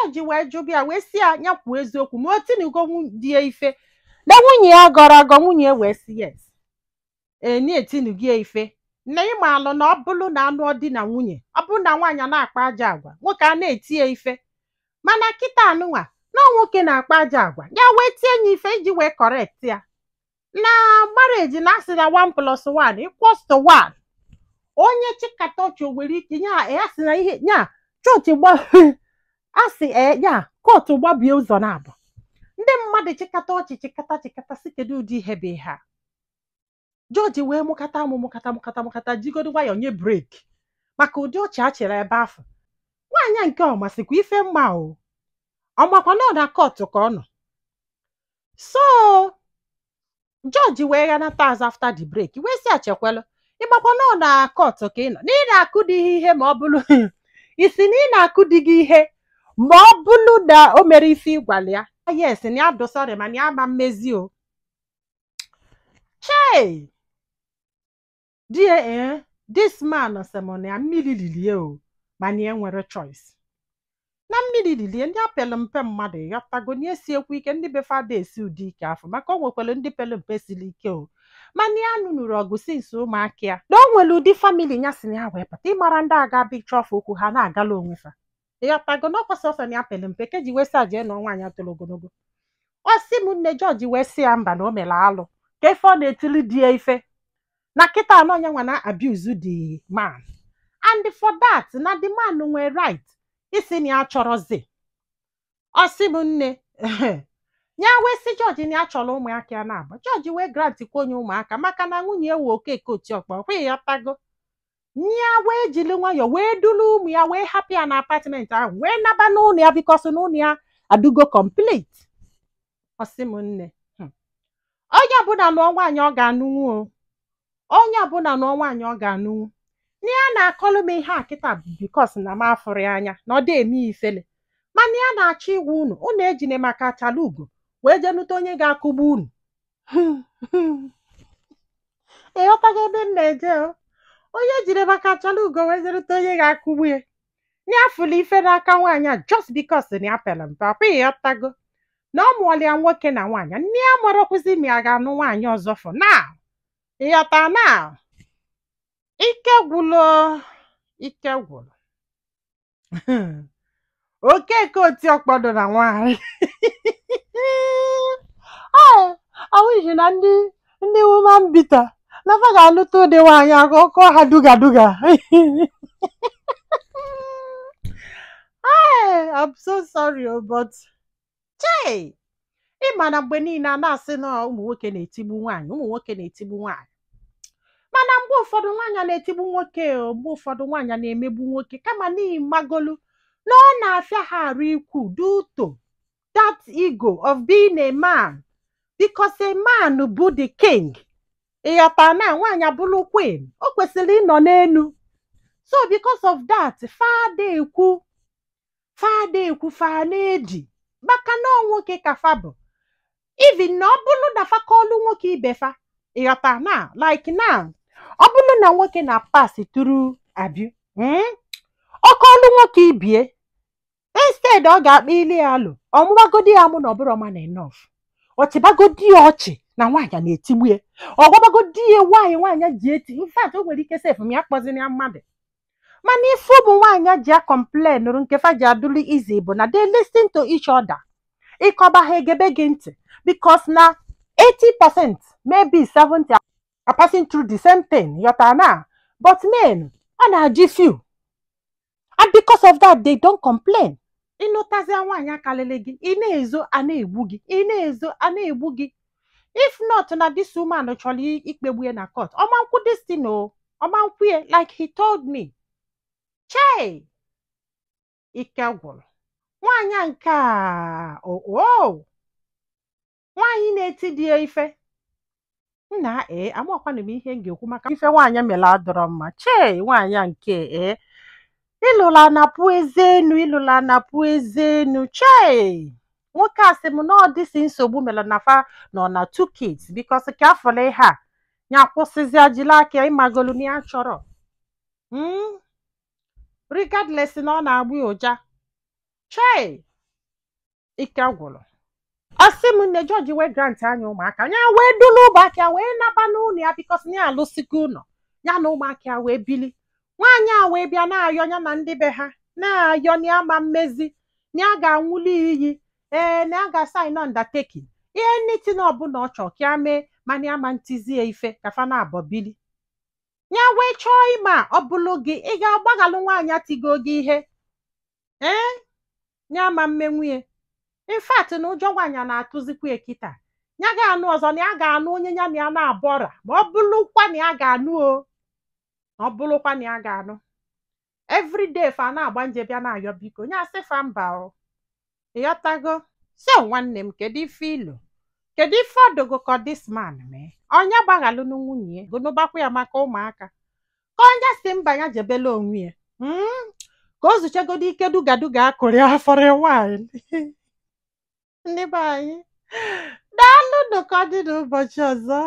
Jọji wee jụbịa wee sị ya ya kwuo eziokwu ma o tinugo di ya ife na nwunye ya gọrọ agọ. Nwunye ya wee sị yes, ee, na etinugo ya ife, na ịma alụ na ọ bụrụ na anụ di na nwunye, ọ bụrụ na nwaanyị na-akpa ajọ agwa, nwoke a na-eti ya ife. Mana kịta anụnwa na nwoke na-akpa ajọ agwa, ya wee tie ya ife iji wee correct ya na marriage, na asị na 1 plus 1 equals to 1. Onye chịkata ọchị o nwere ike nya ya sị na ihe nya chọọchị gba asị ee ya court gbabie ụzọ na abụ ndị mmadụ chịkata ọchị, chịkata chịkata sị, kedu ụdị ihe bụ ihe a? Jọji wee mụkata amụ, mụkata mụkata mụkata, jigodo nwayọọ nye break maka ụdị ọchị a chịrị ebe afọ. Nwaanyị a nke ọ masịkwa ife mma o, ọmakwa nọ na court ka ọ nọ. So jọji wee ghanata azụ after the break, wee sị achekwelu, ịmakwa nọ na court ka ị nọ na ị na-akụ di gị ihe, ma ọ bụrụ isi na ị na-akụ di gị ihe, ma ọ bụrụ na o mere ife ịgwala ya yes, na ya dosọrị, mana ya ama mmezi o. Chei, die ee, this man sị m na ya mmiri lilie o, mana ya nwere choice na mmiri lilie. Ndị apịalụ mpe mmadụ ịghọtago na esi ekwu ike, ndị be fada esi ụdị ike afọ, maka o nwekwara ndị pelu mpe siri ike o. Mana ya nụnụrụ ọgụ since ụmụaka ya, na o nwere ụdị family ya si na ya wee pụta, ịmara ndị aga bikchọ ọfụ okwu ha na-agala onwe fa, ịghọtago na ọkwa sọsọ na ya pelu mpe ke ji wee sị jee na nwaanyị toro ogologo. Ọ sị m nne, jọji wee sị ya mba, na o mere alụ ka ife ọ na-etili di ya ife na kịta anọ ya nwa na abuse the man, and for that na the man nwere right isi na ya chọrọzi. Ọ sị m nne, ya wee sị jọji na ya chọrọ ụmụaka ya na-agba. Jọji wee grant kwa onye ụmụaka, maka na nwunye ewu okeke otiọkpọ ọkwa, ya tago ya wee jiri nwayọọ wee duru ụmụ ya, wee hapụ ya na apartment ahụ, wee naba n'ụlọ ya, because n'ụlọ ya adụgo complete. Ọ sị m nne, onye ọbụla nụọ nwaanyị ọ ga-anụnwu o, onye ọbụla nụọ nwaanyị ọ ga-anụnwu. Na ya na-akọlụ m ihe a kịta because na m afụrụ ya anya na ọ dị eme ifele, mana ya na-achọ ịgwa unu, unu ejine maka achala ugo wee jee nụta onye ga-akụgbu unu. Ịghọtago ebe m na-eje o? Onye jiri maka achala ugo wee jee nụta onye ga-akụgbu ya, ya afụla ife n'aka nwaanyị a just because na ya pere mpe. Ọkwa ịghọtago na ọ mụọla ya nwoke na nwaanyị, nne ya mụrụkwụzi ma ya ga-anụ nwaanyị ọzọ for now. Ịghọta na ike gwụlụ, ike gwụlụ okeke otiọkpọ dị na nwaanyị. Ee, awụghị na ndị woman beater na fa ga-alụta ụdị nwaanyị ahụ ọkọ ha duga duga. Ee, I'm so sorry o, but chei, ị ma na mgbe niile a na-asị na ụmụ nwoke na-etigbu nwaanyị, ụmụ nwoke na-etigbu nwaanyị, mana mgbe ụfọdụ nwaanyị na-etigbu nwoke o, mgbe ụfọdụ nwaanyị na-emegbu nwoke, kama n'ịmagolu na ọ na-afịa ha arụ ikwu due to that ego of being a man, because a man bụ the king, ịghọta na nwaanyị abụrụ queen, o kwesịrị ịnọ n'elu. So because of that, fada ekwu, fada ekwu, fa na-edi maka na ọ nwoke ka fa bụ. Even na ọ bụrụ na fa kọọlụ nwoke ibe fa, ịghọta na like now, ọ bụrụ na nwoke na pass through abuse, ọ kọọlụ nwoke ibie, instead ọ ga-akpa ili ya alụ, ọmụgbagodi ya amụ na ọbụrụ ọma na enough, ọchịbagodi ya ọchị na nwaanyị na-etigbu ya, ọ gwabagodi ya nwaanyị nwaanyị ji eti. In fact, o nwere ike sef ma ya kpọzina ya mmadụ. Mana ife ụmụ nwaanyị ji a complain nụrụ nke fa ji adụlụ easy bụ na they listen to each other. Ịkọba ha, egebe gị ntị, because na 80%, maybe 70 are passing through the same thing, yọta na. But men, ọ na-ajị few, and because of that they don't complain. Ịnụtazịa nwaanyị akalịlị gị, ị na-ezo a na-egbu gị, ị na-ezo a na-egbu gị. If not na this woman chọrọ ikpegbu ya na court, ọma nkwụ this thing o, ọma nkwụ ya like he told me. Chei, ike gwụrụ nwaanyị a nke a o, nwaanyị na-eti di ya ife nna. Ee, amakwanụ m ihe m ga-ekwu maka ife nwaanyị mere adọrọ mma. Chei, nwaanyị a nke ee, ịlụla anapụ eze enu, ịlụla anapụ eze enu. Chei, nwoke a sị m na ọ dịsị nsogbu mere na fa nọ na two kids, because ka afọla ihe a ya kwụsịzi ajila aka ịmagolu na ya chọrọ. Regardless na ọ na-agba ya ụja. Chei. Ike gwụrụ. Ọ sị m nne, jọji wee grant anya ụmụaka ya, wee dulu ụmụaka ya wee naba n'ụlọ ya, because na ya alụsigo ụlọ ya na ụmụaka ya wee bili. Nwaanyị a wee bịa na-ayọ ya na ndị be ha na-ayọ na ya ma mmezi, na ya ga-anwụli iyi, ee, na ya ga-sign undertaking, ihe nnitin ọbụla ọ chọọ ka ya mee, mana ya ma ntizie ife ka fa na-abọ bili. Ya wee chọọ ịma, ọ bụlụ gị, ị ga-agbaghalụ nwaanyị tigo gị ihe? Ee, ya ma mmenwuye. In fact, na ụjọ nwaanyị na-atụzikwa ya kịta. Ya ga-anụ ọzọ, na ya ga-anụ onye ya na ya na-abọra, ma ọ bụrụkwa na ya ga-anụ o, ma ọ bụrụkwa na ya ga-anụ. Everyday fa na-agba nje bịa na-ayọ biko, ya asị fa mba o. Ịghọtago? So nwanne m, kedu ife ilo, kedu ife ọdụgo ka this man mee? Onye gbaghalụ nwunye ya, gonụbakwa ya maka ụmụaka, ka onye si mba ya jebela onwe ya, Ka o zuchegodo ike dugaduga akụrụ ya for a while. Ndị be anyị, daalụ. Ka ọ dị n'ụbọchị ọzọ.